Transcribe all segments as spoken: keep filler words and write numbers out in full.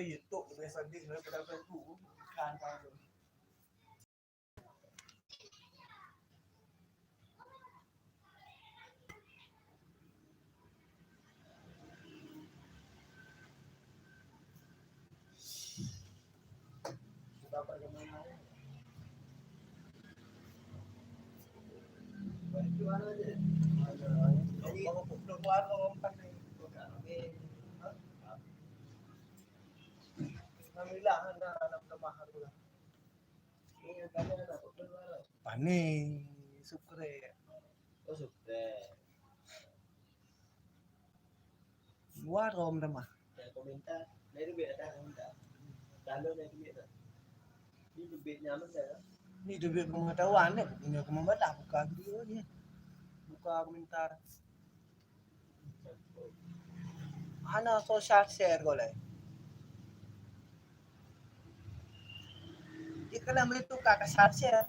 YouTube biasa deh daripada Facebook. Kan tahu. Alhamdulillah, na, na, na, na. Pane, subscribe. Oh, subscribe. Luar rom dah mah. Ada komentar. Dari duit ada komentar. Kalau dari duit dah. Ni duit nyaman dah. Ni duit pengetahuan ni, punya kemambalah buka video ni. Buka komentar. Hana soe share-share gohlom. Di kalam itu ka share-share.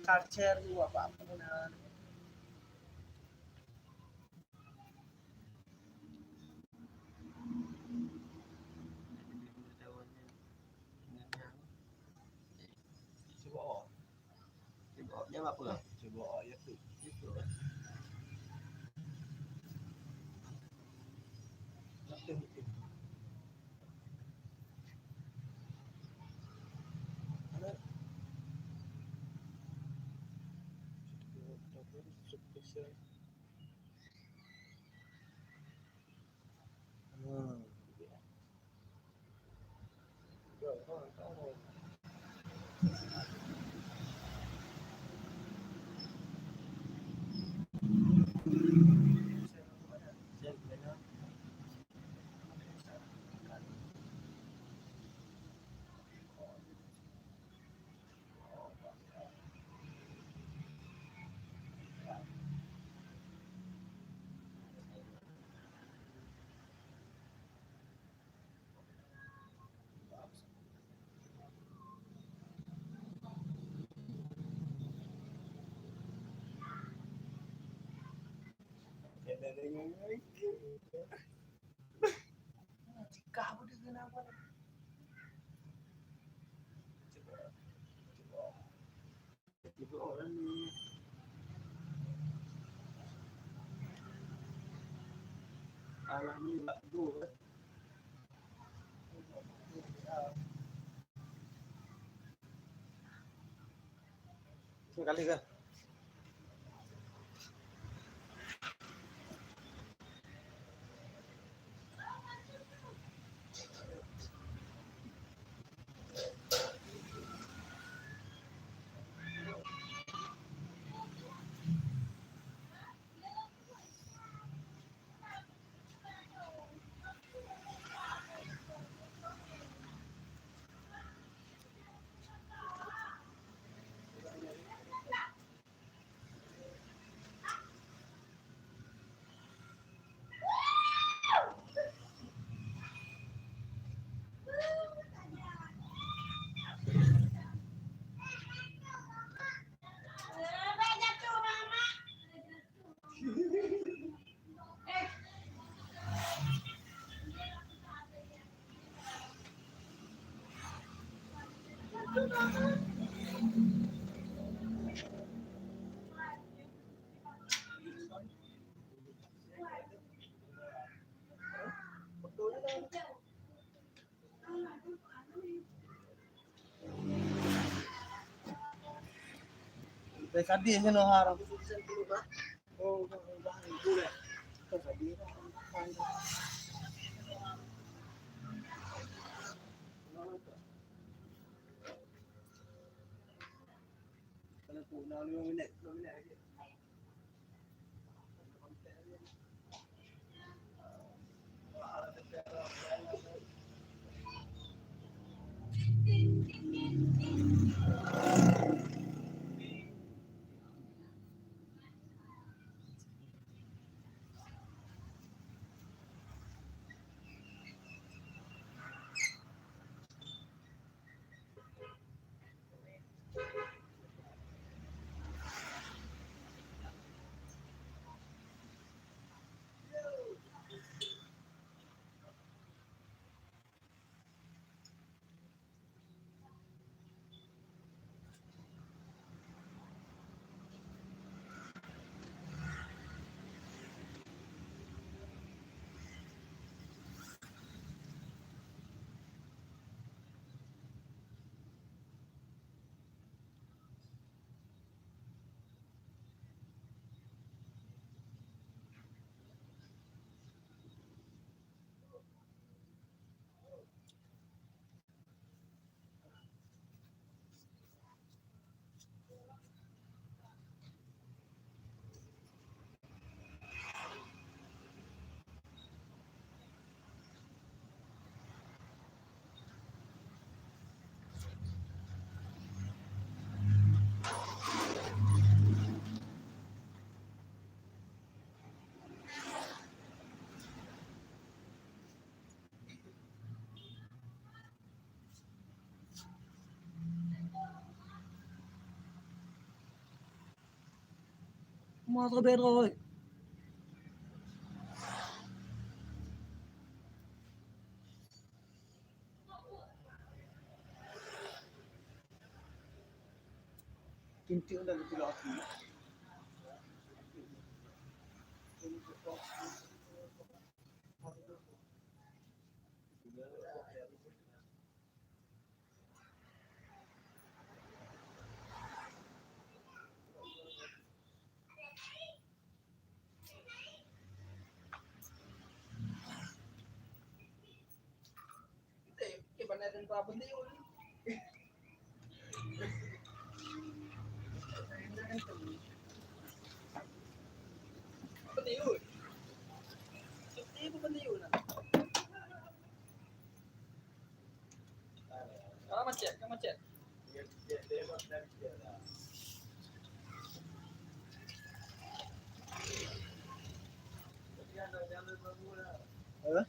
Share-share tu apa-apa guna. Cuba awak. Cuba awak jawab apa? Cuba awak ya tu. Itu. Hmm. Alhamdulillah. Sekali ke? Dari tadi je noh harap. Oh, dah, dah, dah, dah. Kan tadi dah. Kena tu, enam lima minit, sepuluh minit lagi. Mau sampai terus. Kinti dah betul aku. Ka macet, ka macet. Eh?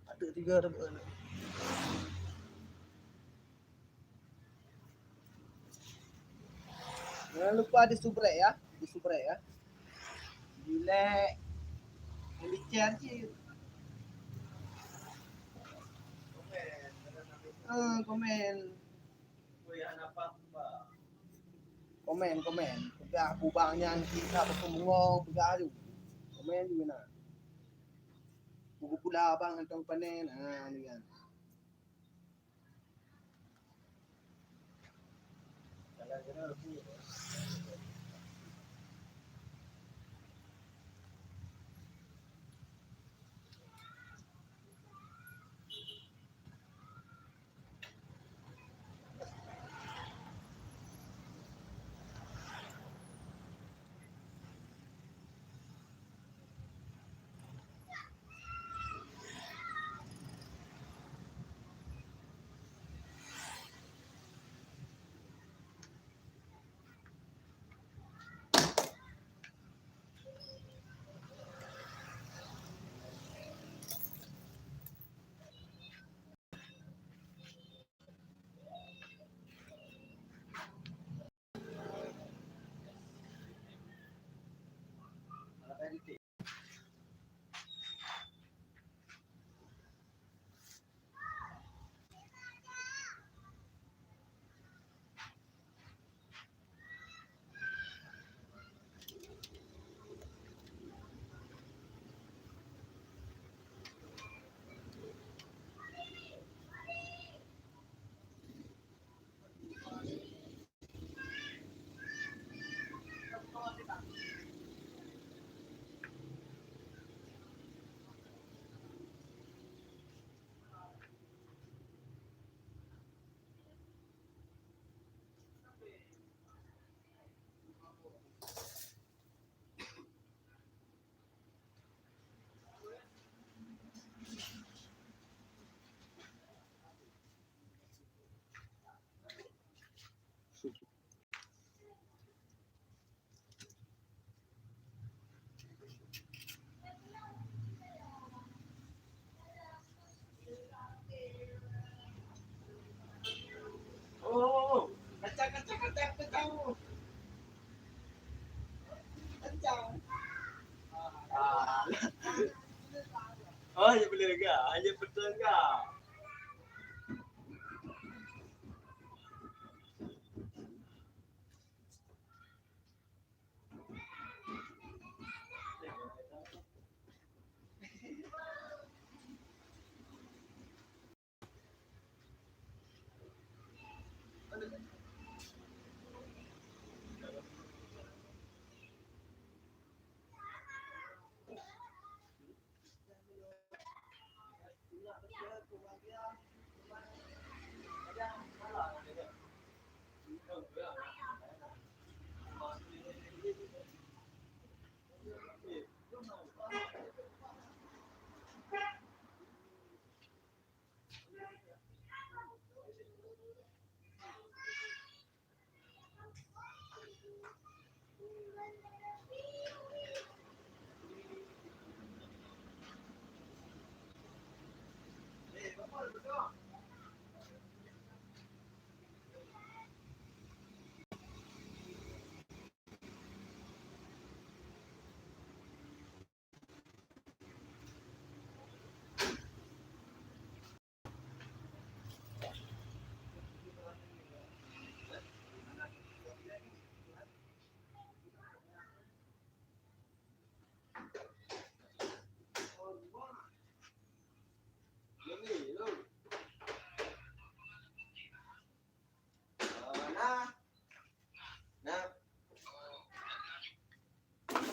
Ateuh tiga dah. Jangan lupa disubrek ya, disubrek ya. Dilek, ambil chair cit. Ah, komen. Komen, komen. Peugah bubang nyan kita beutôi bungong, peugah tu. Komen juga na. Buku pula abang hantom panen. Ha, ni kan. Oh, ya boleh lega, hanya betul lega. Nah. Nah.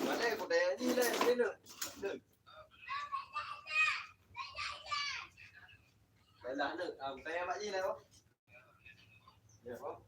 Mana aku tanya ni lah, ni tu. Tu. Dah, dah, tu. Ah, tanya Mak Ji lah, oh. Ya, oh.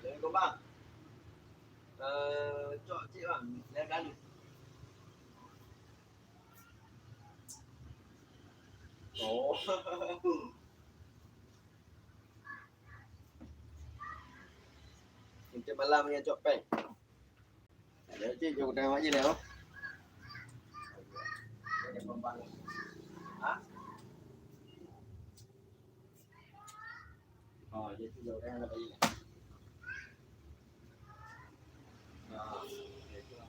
Assalamualaikum, Bang. Eh, cok cik, Bang. Saya Galuh. Oh. Untuk malam ni cok peng. Ada cik jom tengok je lah. Ha? Oh, jadi jom tengok lagi. Ah, ya, itu lah.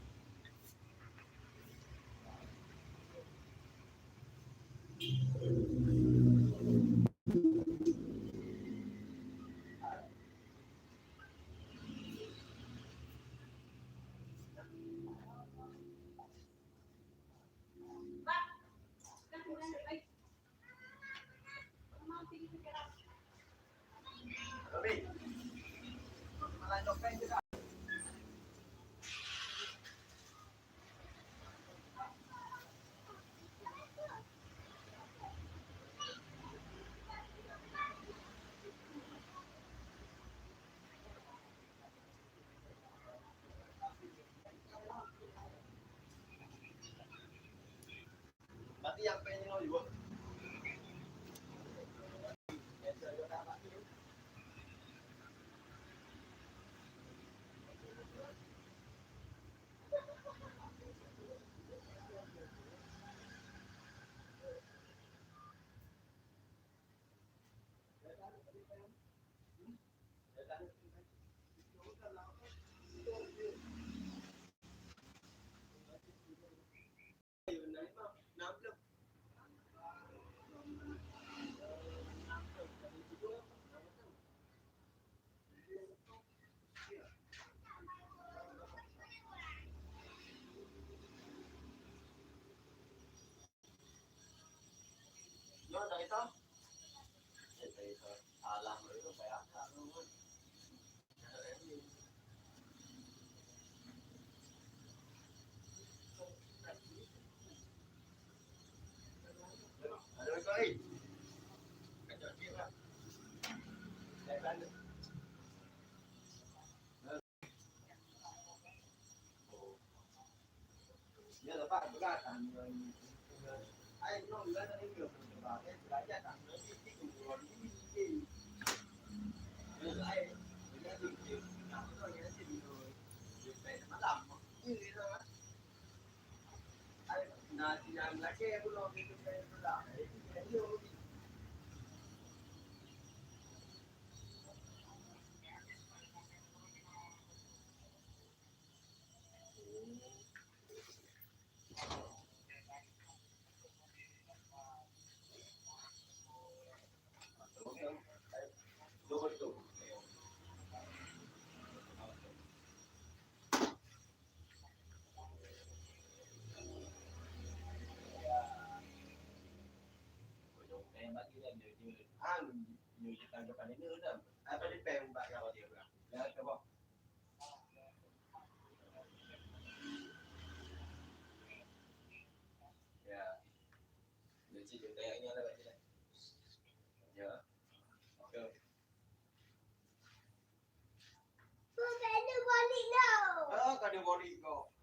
Oh, ka ada body kau.